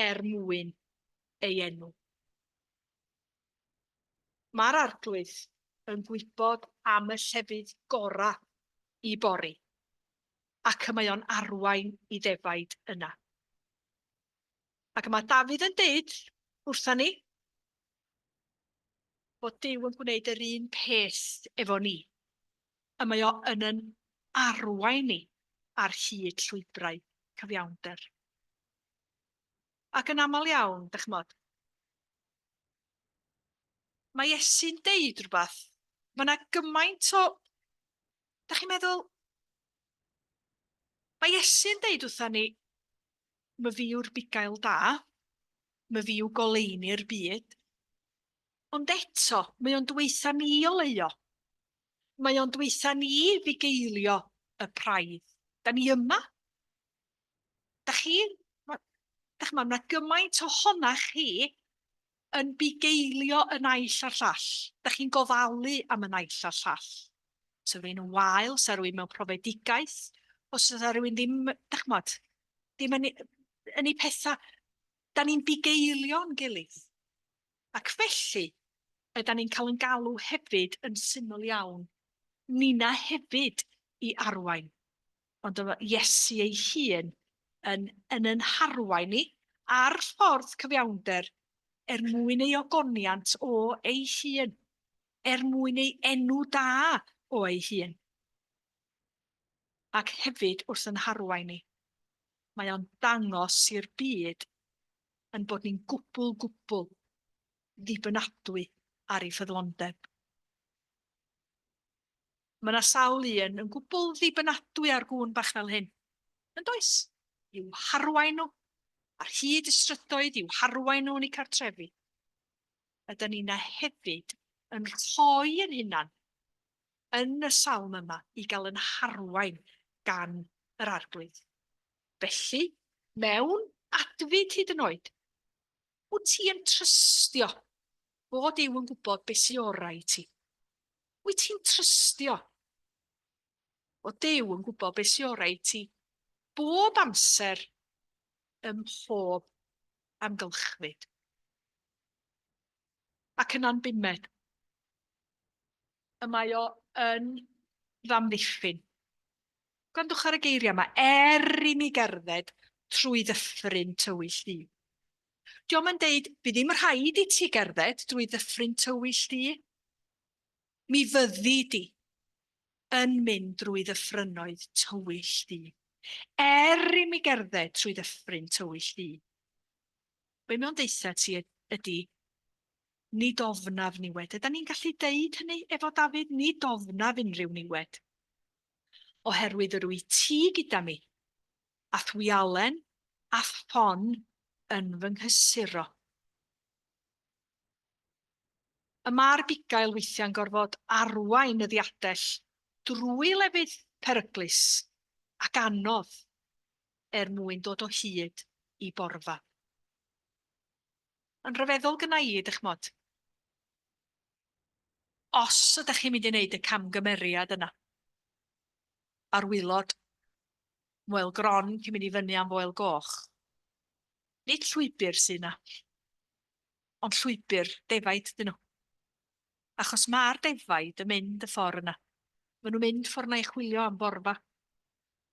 er mwyn ei enw. Mae'r Arglwydd yn gwybod am y llefydd gorau i bori, ac y mae o'n arwain i ddefaid yna. Ac mae Dafydd yn deud wrtha ni bod Duw yn gwneud yr un peth efo ni. A mae o yn yn arwain ni ar hyd llwybrau cyfiawnder. Ac yn aml iawn, dych ch'mod, mae Iesu'n deud rhywbeth, mae yna gymaint o... Da chi'n meddwl, mae Iesu'n deud wrtha ni, Myfi yw'r bugail da, myfi yw goleuni'r byd. Ond eto, mae o'n dweutha ni oleuo. Mae o'n dweutha ni fugeilio y praidd. Da ni yma. Da chi, da chi, mae gymaint ohonach chi yn bugeilio y naill a'r llall. Da chi'n gofalu am y naill a'r llall. Os yw rhywun yn wael, os yw rhywun mewn profedigaeth, os yw rhywun ddim, da ch'mod, ddim yn, yn ei pethau, da ni'n bugeilio'n gilydd. Ac felly, yda ni'n cael yn galw hefyd yn syml iawn, nina hefyd i arwain. Ond oedd Iesu ei hun yn yn yn harwain ni ar ffordd cyfiawnder er mwyn ei ogoniant o ei hun, er mwyn ei enw da o ei hun. Ac hefyd wrth yn harwain ni, mae o'n dangos i'r byd yn bod ni'n gwbl gwbl ddibynadwy ar ei ffyddlondeb. Mae yna sawl un yn gwbl ddibynadwy ar gŵn bach fel hyn, yn does? I'w harwain nhw ar hyd y strydoedd, i'w harwain nhw yn eu cartrefi. Ydy ni na hefyd yn rhoi yn hunan yn y salm yma i gael yn harwain gan yr Arglwydd. Felly, mewn adfyd hyd yn oed, wyt ti yn trystio bod Duw yn gwybod beth sy'n orau i ti? Wyt ti'n trystio bod Duw yn gwybod beth sy'n orau i ti bob amser ym mhob amgylchfyd? Ac yna'n bumed, y mae o yn f'amddiffyn. Gwrandwch ar y geiriau yma, er i mi gerdded trwy ddyffryn tywyll du. Dio'm yn deud, bydd ddim rhaid i ti gerdded drwy ddyffryn tywyll du. Mi fyddi di yn mynd drwy ddyffrynoedd tywyll du. Er i mi gerdded trwy ddyffryn tywyll du. Be mae o'n deutha ti ydy, nid ofnaf niwed. Ydan ni'n gallu deud hynny efo Dafydd? Nid ofnaf unrhyw niwed. Oherwydd yr wyt ti gyda mi, a'th wialen a'th ffon yn fy nghysuro. Y mae'r bugail weithiau'n gorfod arwain y ddiadell drwy lefydd peryglus ac anodd er mwyn dod o hyd i borfa. Yn rhyfeddol gynna i, dych ch'mod, os ydych chi'n mynd i wneud y camgymeriad yna ar waelod Moel Gron cyn mynd i fyny am Foel Goch, nid llwybr sydd yna, ond llwybr defaid dyn nhw. Achos mae'r defaid yn mynd y ffordd yna. Maen nhw'n mynd ffordd yna i chwilio am borfa.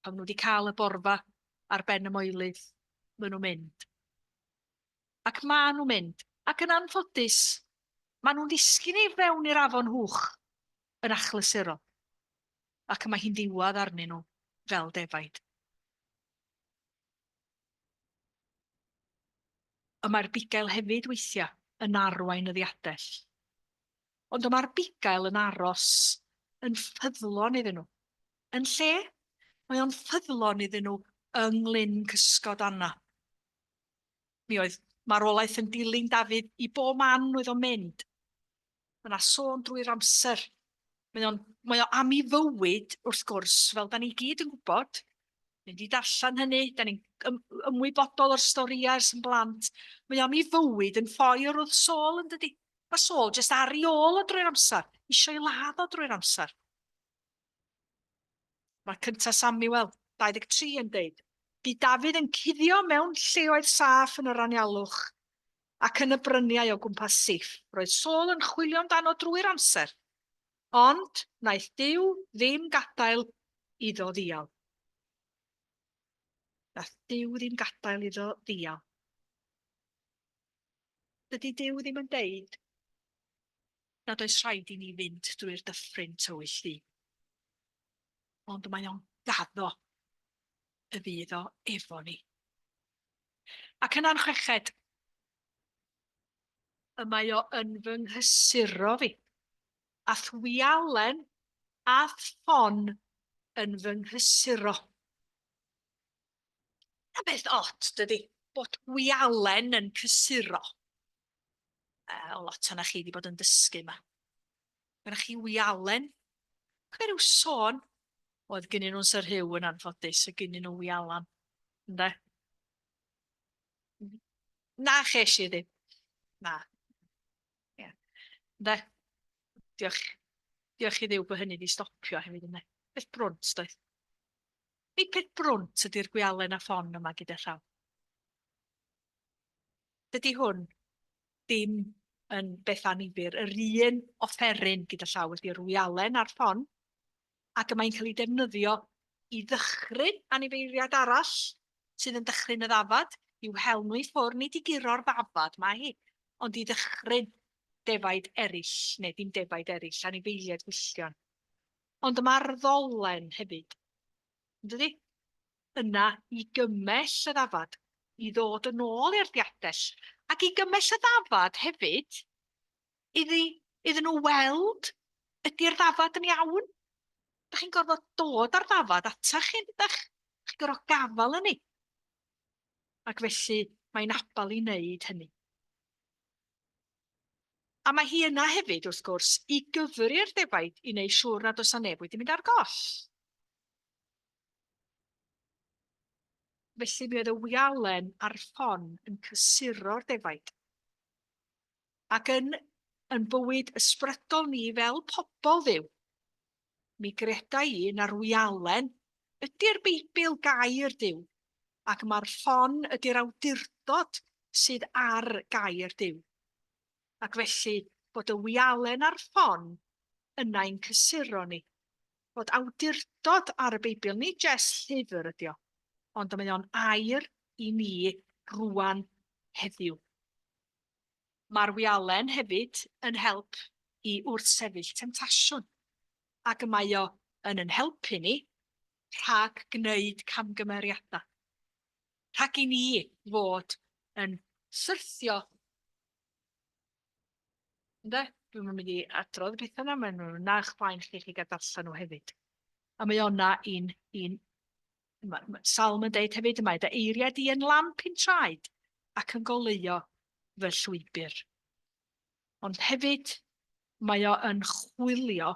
Pan maen nhw wedi cael y borfa ar ben y moelydd, maen nhw'n mynd. Ac maen nhw'n mynd. Ac yn anffodus, maen nhw'n disgyn i fewn i'r afon hwch yn achlysurol. Ac mae hi'n ddiwadd arnyn nhw fel defaid. Y mae'r bugail hefyd weithiau yn arwain y ddiadell. Ond y mae'r bugail yn aros yn ffyddlon iddyn nhw. Yn lle, mae o'n ffyddlon iddyn nhw yng nglyn cysgod Anna. Mi oedd marwolaeth yn dilyn Dafydd i bob man oedd o'n mynd. Mae yna sôn drwy'r amser. Mae o'n, mae o am ei fywyd, wrth gwrs, fel da ni gyd yn gwybod. Ni'n di darllen hynny, da ni'n ymwybodol o'r storïau ers yn blant. Mae o am ei fywyd yn ffoi o'r wrth Saul, yn dydi? Mae Saul jyst ar ei ôl o drwy'r amser, eisiau ei ladd o drwy'r amser. Mae cynta Samuel 23 yn deud, Bu Dafydd yn cuddio mewn lleoedd saff yn yr anialwch ac yn y bryniau o gwmpas Siff. Roedd Saul yn chwilio amdano drwy'r amser, ond wnaeth Duw ddim gadael iddo ddial. Nath Duw ddim gadael iddo ddial. Dydy Duw ddim yn deud nad oes rhaid i ni fynd drwy'r dyffryn tywyll ddu. Ond mae o'n gaddo y fydd o efo ni. Ac yna'n chweched, y mae o yn fy nghysuro fi, a thwialen a ffon yn fy nghysuro. A beth od, dydy, bod wialen yn cysuro. Uh, lot o'na chi wedi bod yn dysgu yma. Gynnwch chi wialen. Cofio rhyw sôn oedd gynnyn nhw'n Sir Hugh yn anffodus, y gynnyn nhw wialan. Ynde? Na, ches i ddim. Na. Ie. Ynde? Diolch. Diolch i Dduw bod hynny wedi stopio hefyd, ynde? Beth brwnt, doedd? Nid peth brwnt ydy'r gwialen a ffon yma gyda llaw. Dydy hwn dim yn beth annifyr. Yr un offeryn gyda llaw ydy'r wialen a'r ffon, ac y mae'n cael ei defnyddio i ddychryn anifeiliad arall sydd yn dychryn y ddafad, i'w hel nhw i ffwrdd, nid i guro'r ddafad mae hi, ond i ddychryn defaid eraill, neu dim defaid eraill, anifeiliaid gwylltion. Ond y mae'r ddolen hefyd, yn dydi? Yna i gymell y ddafad i ddod yn ôl i'r diadell, ac i gymell y ddafad hefyd iddi, iddyn nhw weld ydy'r ddafad yn iawn. Da chi'n gorfod dod â'r ddafad atach chi, dydach? Chi'n gorfod gafael yn ni. Ac felly mae'n abal i wneud hynny. A mae hi yna hefyd, wrth gwrs, i gyfri'r defaid i wneud siŵr nad oes 'na neb wedi mynd ar goll. Felly mi oedd y wialen a'r ffon yn cysuro'r defaid. Ac yn yn bywyd ysbrydol ni fel pobl Dduw, mi greda i na'r wialen ydy'r Beibl, gair Duw, ac mae'r ffon ydy'r awdurdod sydd ar gair Duw. Ac felly bod y wialen a'r ffon yna i'n cysuro ni, bod awdurdod ar y Beibl, nid jest llyfr ydy o, ond mae o'n air i ni rwan heddiw. Mae'r wialen hefyd yn help i wrthsefyll temtasiwn, ac y mae o yn yn helpu ni rhag gwneud camgymeriadau, rhag i ni fod yn syrthio. Ynde? Dwi'm yn mynd i adrodd y pethau yna, maen nhw yna o'ch blaen chi, chi gael darllen nhw hefyd. A mae o'na un, un, ma, ma, Salm yn deud hefyd, mae dy eiriau di yn lamp i'n traed ac yn goleuo fy llwybr. Ond hefyd, mae o yn chwilio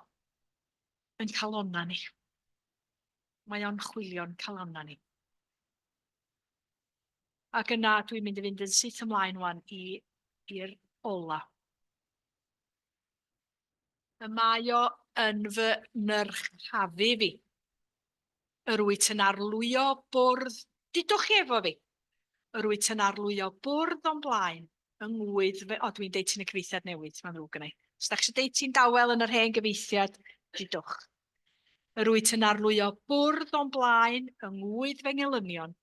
yn calonna ni. Mae o'n chwilio'n calonna ni. Ac yna dwi'n mynd i fynd yn syth ymlaen wan i i'r ola. Y mae o yn fy nyrchafu fi. Yr wyt yn arlwyo bwrdd, dudwch chi efo fi. Yr wyt yn arlwyo bwrdd o'm blaen yng ngwydd fy... O, dwi'n deud ti'n y cyfieithiad newydd, mae'n ddrwg gynna i. Os da chi eisiau deud ti'n dawel yn yr hen gyfieithiad, dudwch. Yr wyt yn arlwyo bwrdd o'm blaen yng ngwydd fy ngelynion,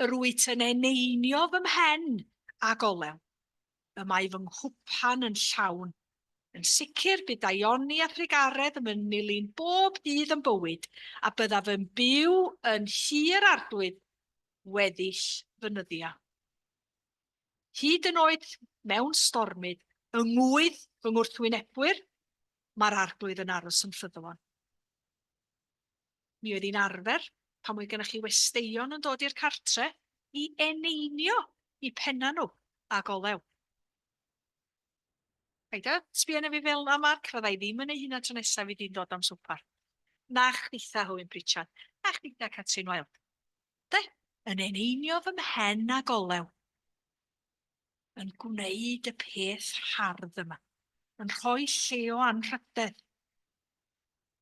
yr wyt yn eneinio fy mhen ag olew. Y mae fy nghwpan yn llawn. Yn sicr, bydd daioni a thrugaredd yn fy nilyn bob dydd yn bywyd, a byddaf yn byw yn nhŷ'r Arglwydd weddill fy nyddiau. Hyd yn oed mewn stormydd, yng ngŵydd fy ngwrthwynebwyr, mae'r Arglwydd yn aros yn ffyddlon. Mi oedd hi'n arfer, pan oedd gennych chi westeion yn dod i'r cartre, i eneinio i penna nhw ag olew. Paid â sbio arna fi fel 'na, Mark, fydda i ddim yn neud hynna tro nesa fi di'n dod am swpar. Na chditha, Hywyn Pritchard. Na chditha, Catrin Wild. De, yn eneinio fy mhen ag olew, yn gwneud y peth hardd yma, yn rhoi lle o anrhydedd,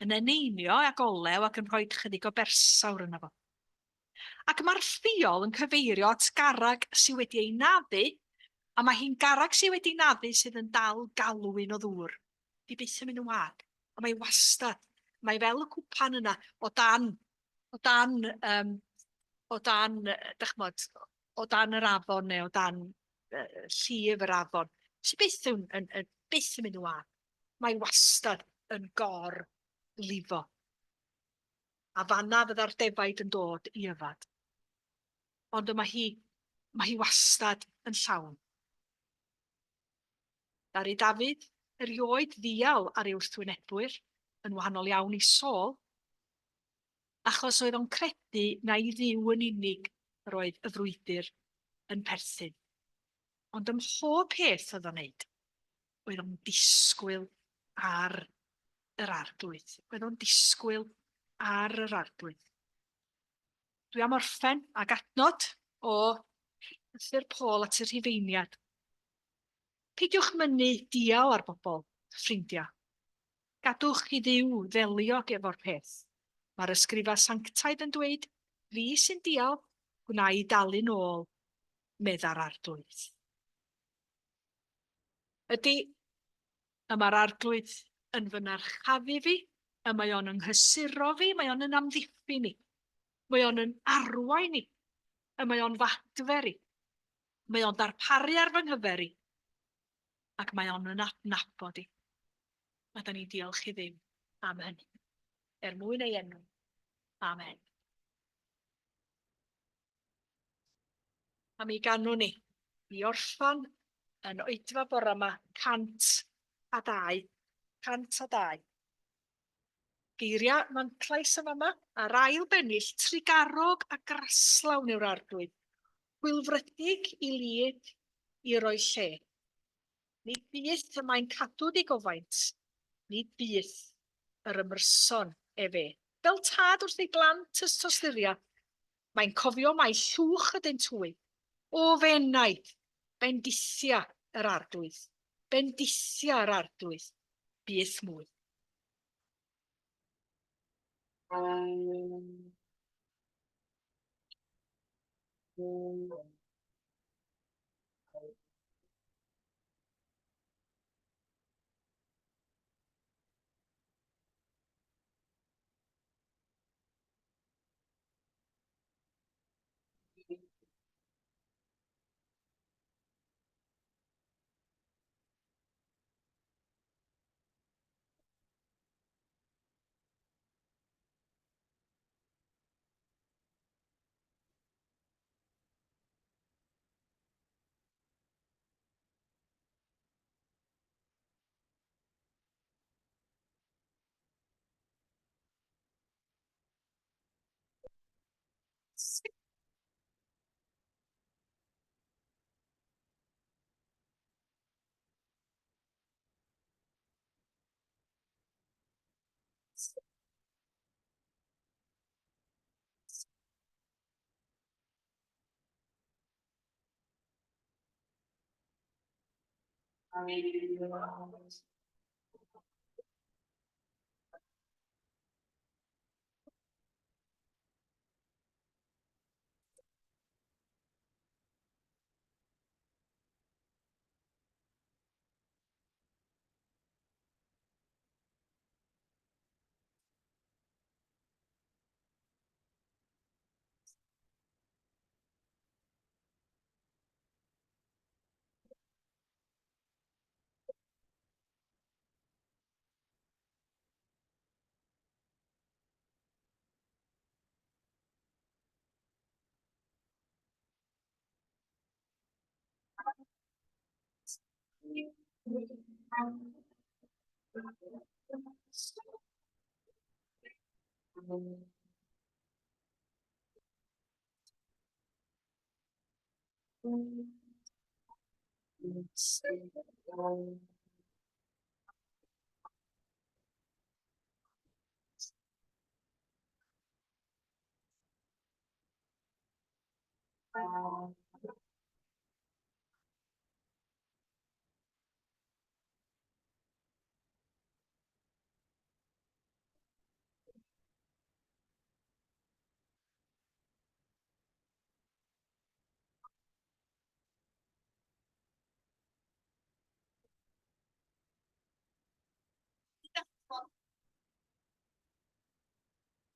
yn eneinio ag olew ac yn rhoi chydig o bersawr yna fo. Ac mae'r ffiol yn cyfeirio at garreg sydd wedi ei naddu, a mae hi'n garreg sydd wedi naddu sydd yn dal galwyn o ddŵr. Di byth yn mynd yn wag, a mae wastad, mae fel y cwpan yna o dan o dan, um, o dan, dychmod, o dan yr afon neu o dan uh, llif yr afon, sy'n byth yn, yn, yn, byth yn mynd yn wag. Mae wastad yn gor lifo. A fanna fydda'r defaid yn dod i yfad. Ond mae hi, mae hi wastad yn llawn. Ddaru Dafydd erioed ddial ar ei wrthwynebwyr, yn wahanol iawn i Saul, achos oedd o'n credu na i Dduw yn unig Yr oedd y frwydr yn perthyn. Ond ym mhob peth oedd o'n neud, oedd o'n disgwyl ar yr Arglwydd. Oedd o'n disgwyl ar yr Arglwydd. Dwi am orffen ag adnod o Lythyr Paul at y Rhufeiniad. Peidiwch mynnu dial ar bobl, ffrindiau. Gadwch i Dduw ddelio efo'r peth. Mae'r ysgrifau sanctaidd yn dweud, Fi sy'n dial, gwna i dalu'n ôl, medda'r Arglwydd. Ydy, y mae'r Arglwydd yn fy narchafu fi, y mae o'n yng nghysuro fi, mae o'n yn amddiffyn i, mae o'n yn arwain i, y mae o'n f'adfer i, mae o'n darparu ar fy nghyfer i, ac mae o'n yn adnabod i. A da ni'n diolch i Dduw am hynny. Er mwyn ei enw. Amen. A mi ganwn ni i orffan yn oedfa bora yma 102. 102. Geiriau mantlais yn fama, a'r ail bennill, trugarog a graslawn yw'r arglwydd, chwilfrydig i lid i roi lle. Nid byth y mae'n cadw digofaint, nid byth yr ymryson efe. Fel tad wrth ei blant ys tosturia, mae'n cofio mai llwch ydynt hwy. O fy enaid, bendithia yr Arglwydd, bendithia yr Arglwydd, byth mwy.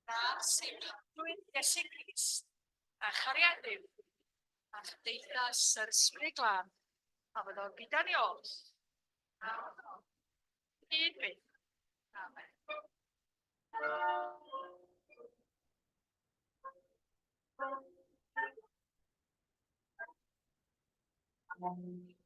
Ras ein Harglwydd Iesu Grist, a chariad Duw, a chymdeithas yr Ysbryd Glân, a fyddo gyda ni oll, nawr hyd byth. Amen. Amen.